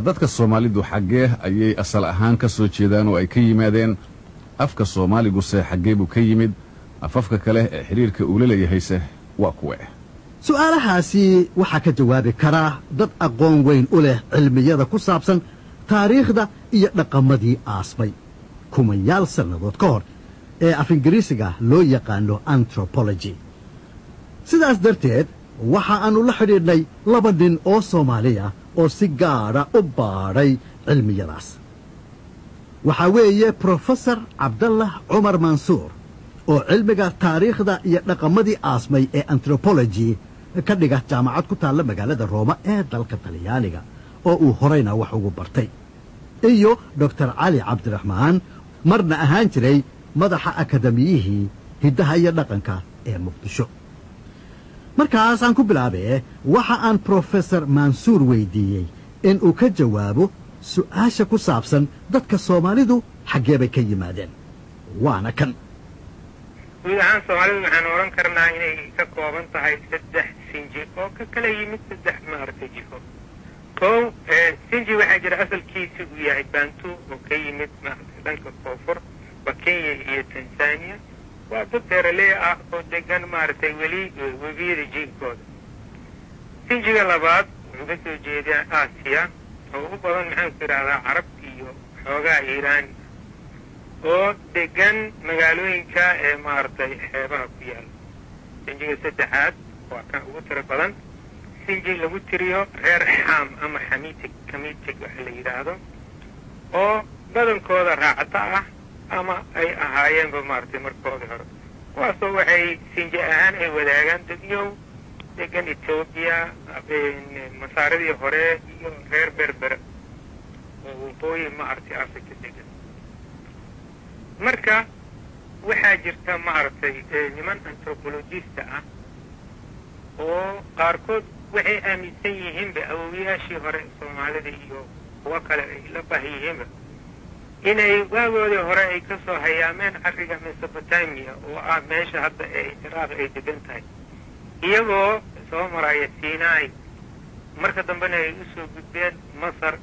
Dadka Soomaalidu xaggee ayay asal ahaan ka soo jeedaan oo ay ka yimaadeen? Afka Soomaaliguse xaggee buu ka yimid? Afafka kale ee xidhiirka uula leeyahayse waa kuwe? Su'aalahaasi waxaa ka jawaabi karaa dad aqoon weyn u leh cilmiyada ku saabsan taariikhda iyo dhaqamadii aasmay kumanyaal sannadood ka hor ee af Ingiriisiga loo yaqaano anthropology. Sidaas darteed waxa aannu la xidhiidhnay laba nin oo Soomaaliya oo si gaadha u baadhay cilmiyadaas. Waxaa weeye Professor Cabdallah Cumar Mansuur oo cilmiga taariikhda iyo dhaqamadii aasmay ee anthropology ka dhiga jaamacad ku taalla magaalada Rooma ee dalka Talyaaniga oo uu horeyna wax ugu bartay, iyo Doctor Cali Cabdiraxmaan, marna ahaan jiray madaxa akademiyihii hiddaha iyo dhaqanka ee Muqdisho. Markaas aan ku bilaabee, waxa aan Professor Mansuur weydiiyey in uu ka jawaabo su'aasha ku saabsan dadka Soomaalidu xaggee bay ka yimaadeen. Waana kan. Guud ahaan Soomaalidu waxaanu oran karnaa inay ka kooban tahay saddex sinji oo ka kala yimid saddex, maaragtay, jifo. Kow, sinji waxaa jira asalkiisi uu yahay Bantu oo ka yimid, maaragtay, dhanka koonfur, waa Kenya iyo Tanzania. Waa dad beeraley ah oo degan, maaragtay, weli webiyada jiinkooda. Sinjiga labaad wuxuu ka soo jeedaa Aasiya oo ugu badan, maxaan ku yidhahdaa, Carab iyo xoogaa Iiraan oo degan magaalooyinka ee, maaragtay, xeebaha ku yaala. Sinjiga saddexaad waa kan ugu tiro badan, sinji lagu tiriyo reer Xam ama Xamitig, Kamitig waxa la yidhaahdo, oo badankooda raacata ah ama ay ahaayeenba, maaragtay, markoodii hore, kuwaasoo waxay sinji ahaan ay wadaagaan dadyow degan Etoobiya, Masaaridii hore iyo reer Berbere oo waqooyi, maaragtay, Africa degan. Marka waxaa jirta, maaragtay, niman anthropologista ah oo qaarkood waxay aaminsan yihiinba awowiyaashii hore Soomaalida iyo kuwo kale ay la bah yihiinba inay waagoodii hore ay ka soo hayaameen carriga Mesopotamia oo ah meesha hadda ee Ciraaq ay degan tahay, iyagoo soo maraya Sinai, marka dambena ay usoo gudbeen Masar,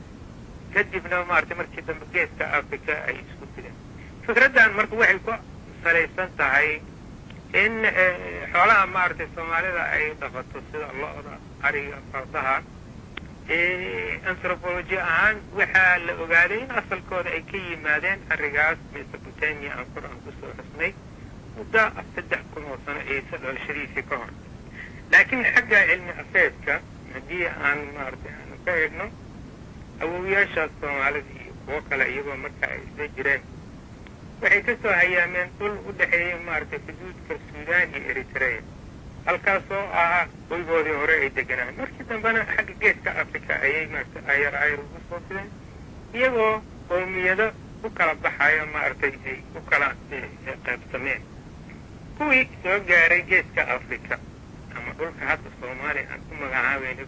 kadibna, maaragtay, markii dambe geeska Africa ay isku fideen. Fikraddan marka waxay ku salaysan tahay in xoolaha, maaragtay, Soomaalida ay dhaqato sida lo'da, ariga, fardaha, anthropology ahaan waxaa la ogaaday in asalkooda ay ka yimaadeen arrigaas Mesopotamia aan kor aan kusoo xusnay muddo 3000 oo sano Ciise dhalashadiisii ka hor. Laakiin xagga cilmi afeedka haddii aan, maaragtay, aanu ka eegno, awowiyaashaas Soomaalida iyo kuwo kale iyagoo marka ay isla jireen waxay ka soo hayaameen dhul u dhexeeyey, maaragtay, xuduudka Suudaan iyo Eritrea, halkaasoo ahaa hoygoodii hore ay deganaan. Markii dambena xagga geeska Africa ayay, maaragtay, ayar ayar ugu soo fideen, iyagoo qowmiyado u kala baxayo, maaragtay, ay u kala qaybsameen. Kuwii soo gaaray geeska Africa ama dhulka hadda Soomaaliya aan ku magacaabayno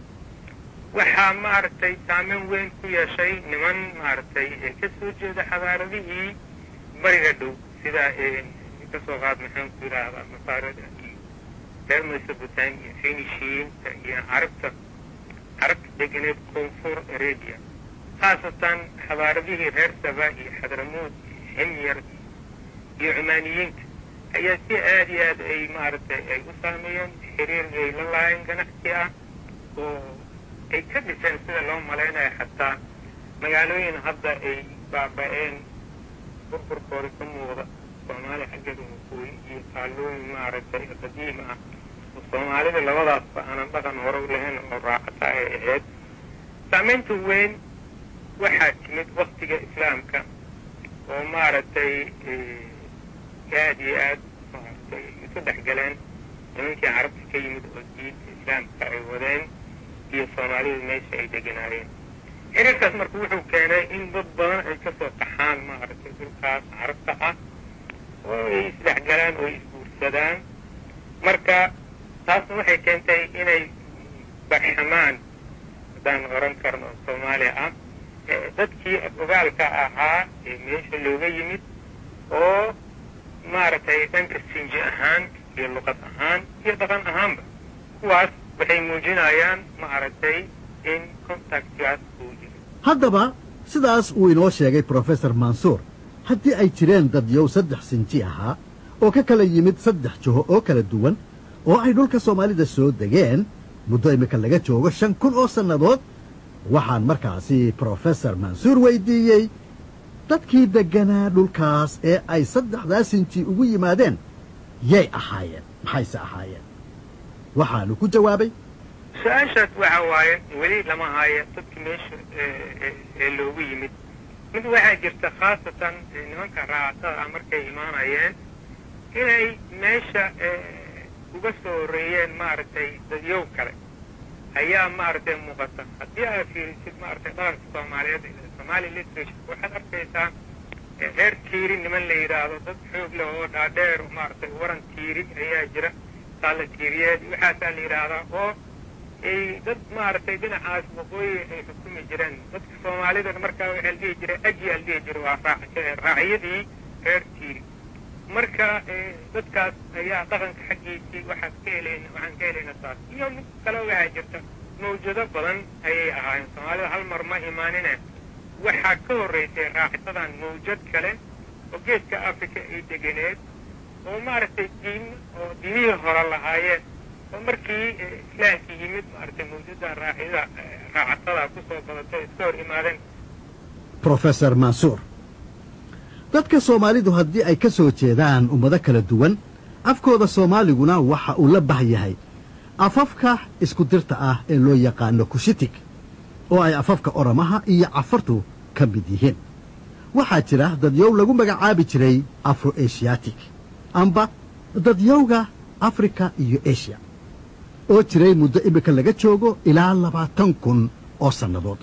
waxaa, maaragtay, saameyn weyn ku yeeshay niman, maaragtay, ee ka soo jeeda xadaaradihii bariga dhow, sida kasoo qaad, maxaan ku yidhaahdaa, Masaarida iyo reer Mesopotamia iyo Finishiyiinta iyo Carabta deganeed koonfur Arabia, khaasatan xadaaradihii reer Saba iyo Xadramuud iyo Ximyar iyo Cumaaniyiinta ayaa si aad iyo aad ay, maaragtay, ay u saameeyeen. Xiriir ay la lahayn ganacsi ah oo ay ka dhiseen, sida loo malaynayo, xataa magaalooyin hadda ay baaba-een, burburkooda ka muuqda Soomaaliya xaggeeda waqooyi, iyo taallooyin, maaragtay, qadiim ah oo Soomaalida labadaasba aanan dhaqan hore u lahayn oo raacata ay ahayd. Saamaynta weyn waxaa timid waktiga Islaamka oo, maaragtay, aad iyo aad, maaragtay, isu dhex galeen nimankii Carabta ka yimid oo diinta Islaamka ay wadeen iyo Soomaalidu meesha ay deganaayeen. Xiriirkaas marka wuxuu keenay in dad badan ay kasoo qaxaan, maaragtay, dhulkaas Carabta ah oo ay isdhexgalaan oo ay isguursadaan. Marka taasna waxay keentay inay barxamaan, haddaan oran karno, Soomaaliya ah dadkii ogaalka ahaa ee meesha looga yimid oo, maaragtay, dhanka sinji ahaan iyo luqad ahaan iyo dhaqan ahaanba. Kuwaas waxay muujinayaan, maaragtay, in contactgaas uu jiro. Haddaba sidaas uu inoo sheegay Brofesor Mansuur, haddii ay jireen dadyow 3 sinji ahaa oo ka kala yimid 3 jiho oo kala duwan oo ay dhulka Soomaalida soo degeen muddo iminka laga joogo 5000 oo sannadood, waxaan markaasi Brofesor Mansuur weydiiyey dadkii degganaa dhulkaas ee ay 3daa sinji ugu yimaadeen yay ahaayeen, maxayse ahaayeen? Waxaanu ku jawaabay: Su-aashaas waxa waaye weli lama haayo dadki meesha ee loogu yimid. Mid waxaa jirta, khaasatan nimanka raacatada ah markay imaanayeen, inay meesha uga soo horreeyeen maaragtay dadyow kale ayaa maaragtay muuqata. Haddii aad fiirisid maaragtay dhaqanka Soomaaliyeed, Somali literature, waxaad arkaysaa reer Tiiri niman la yidhaahdo, dad xoog leh oo dhaadheer, maaragtay waran Tiiri ayaa jira, saalla Tiiriyeed waxaasaa la yidhaahdaa, oo ay dad maaragtay dhinacaas waqooyi ay xukumi jireen. Dadka Soomaalida markaa waxaa la dhihi jiray Aji aa la dhihi jiray, waa raacyadii reer Tiiri. Marka dadkaas ayaa dhaqanka xaggiisii waxaan ka helayna, waxaan ka helayna saas. Iyo mid kale waxaa jirta, mawjado badan ayay ahaayeen. Soomaalida hal mar ma imaanine, waxaa ka horraysay raacitadan mawjad kale oo geeska Africa ay deganeed oo maaragtay diin oo diinihii hore lahaayeen, oo markii Islaamkii yimid maaragtay mawjada raacyada raacatada kusoo badatay, iska hor imaadeen. Brofesor Mansuur: dadka Soomaalidu haddii ay ka soo jeedaan ummado kala duwan, afkooda Soomaaliguna waxa uu la bah yahay afafka isku dirta ah ee loo yaqaano Kushitig, oo ay afafka Oromaha iyo Cafartu ka mid yihiin, waxaa jira dadyow lagu magacaabi jiray Afro Asiatic amba dadyowga Afrika iyo Asia oo jiray muddo iminka laga joogo ilaa 20,000 oo sannadood.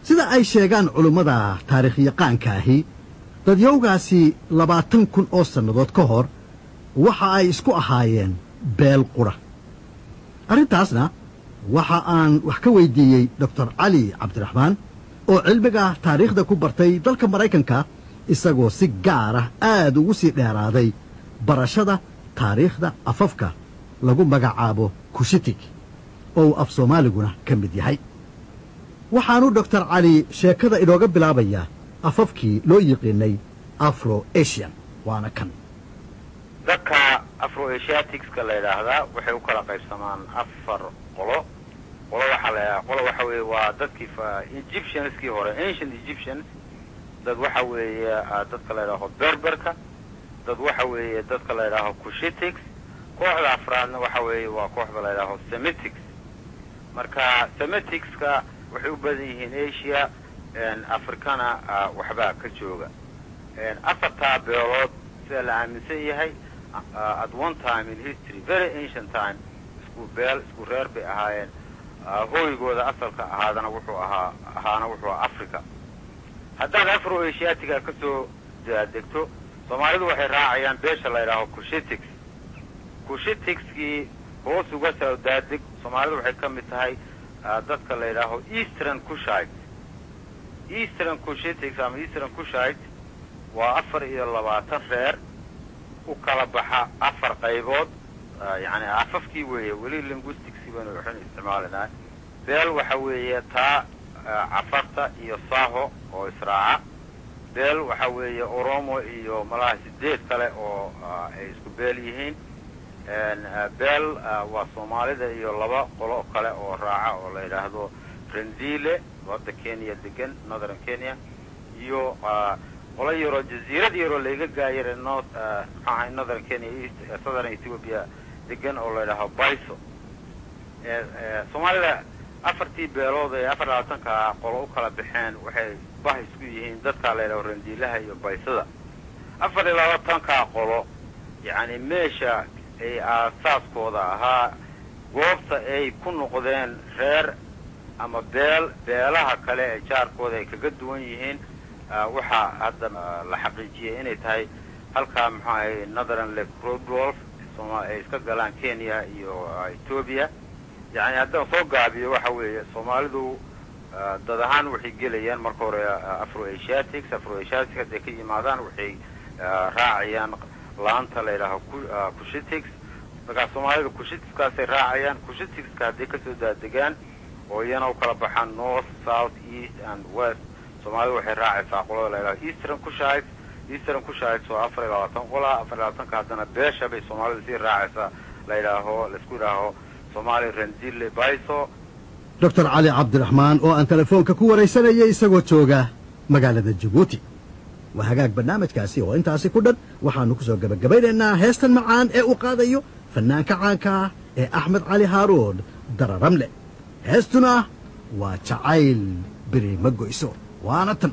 Sida ay sheegaan culummada taariikhyaqaanka ahi, dadyowgaasi 20,000 oo sannadood ka hor waxa ay isku ahaayeen beel qura. Arrintaasna waxa aan wax ka weydiiyey Doctor Cali Cabdiraxmaan oo cilmiga taariikhda ku bartay dalka Maraykanka, isagoo si gaar ah aad ugu sii dheeraaday barashada taariikhda afafka lagu magacaabo Kushitig oo uu af Soomaaliguna ka mid yahay. Waxaanu Doctor Cali sheekada inooga bilaabayaa afafkii loo yiqiinay Afro Asian, waana kan. Dadka Afro Asiaticska la yidhaahdaa waxay u kala qaybsamaan afar qolo. Qolo waxaa la qolo waxa weeye waa dadkii Egyptianskii hore, ancient Egyptians. Dad waxa weeye dadka la yidhaaho Berberka. Dad waxa weeye dadka la yidhaaho Cushitics. Kooxda afraadna waxa weeye waa kooxda la yidhaaho Semitics. Marka Semiticska waxay u badan yihiin Asia, Africana waxbaa ka jooga. Afartaa beelood sida la aaminsan yahay, at one time in history, very ancient time, isku beel, isku reer bay ahaayeen. Hooygooda asalka ahaadana wuxuu ahaa ahaana wuxuu ahaa Africa. Haddaad Afro Asiatica ka soo degto, Soomaalidu waxay raacayaan beesha la yidhaaho Cushitics. Cushiticskii hoos uga soo daadeg, Soomaalidu waxay ka mid tahay dadka la yidhaaho Eastern Cushite. Eastern Cushitics ama Eastern Cushite waa 24 reer u kala baxa afar qaybood, yani afafkii weeye, weli linguistics baynu waxaynu isticmaalinaa. Beel waxa weeye taa Cafarta iyo Saho oo israaca. Beel waxa weeye Oromo iyo malaha sideed kale oo ay isku beel yihiin. Beel waa Soomaalida iyo laba qolo kale oo raaca oo la yidhaahdo Rendile oo hadda Kenya degan, northern Kenya, iyo qolo yaroo jaziirad yaroo layga gaayare north, muxuu ahay, northern Kenya, east southern Ethiopia degan oo la yidhaaho Baiso. Soomaalida afartii beelood ee 24-ka qolo u kala baxeen waxay bah isku yihiin dadka la yidhaho Rendiilaha iyo Baysada. 24-ka qolo, yacni meesha ay aasaaskooda ahaa, goobta ay ku noqdeen reer ama beel beelaha kale ee jaarkooda ay kaga duwan yihiin, waxaa hadda la xaqiijiyey inay tahay halkaa, muxuu ahay, northern Lake Rudolph ay iska galaan Kenya iyo Ethiopia. Yani haddaan soo gaabiyo, waxa weeye Soomaalidu dad ahaan waxay gelayaan marka hore Afro Asiatics. Afro Asiatics hadday ka yimaadaan, waxay raacayaan laanta la yidhaaho Cushitics. Markaa Soomaalida Cushiticskaasay raacayaan. Cushiticska hadday kasoo daadegaan, Oo iyana u kala baxaan north, south, east and west. Soomaalidu waxay raacaysaa qolada la yidhaho Eastern Cushites. Eastern Cushites oo 24 qola, 24-ka haddana beesha bay Soomaalidu sii raacaysaa la yidhaaho, laisku yidhaaho Somali Rendille Baiso. Doctor Cali Cabdiraxmaan oo aan telefoonka ku waraysanayay isagoo jooga magaalada Jabuuti. Waa hagaag, barnaamijkaasi oo intaasi ku dhan waxaannu ku soo gebagabaynaynaa heestan macaan ee uu qaadayo fannaanka caanka ah ee Axmed Cali Haaruun Dararamle. Heestuna waa Jacayl Beri Ma Goyso, waana tan.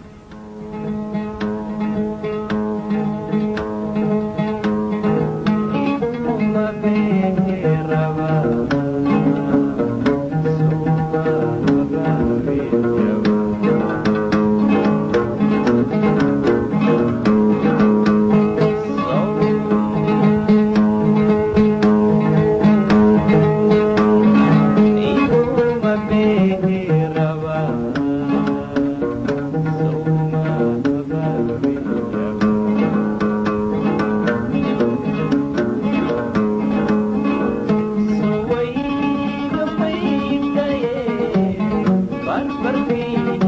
Barbar.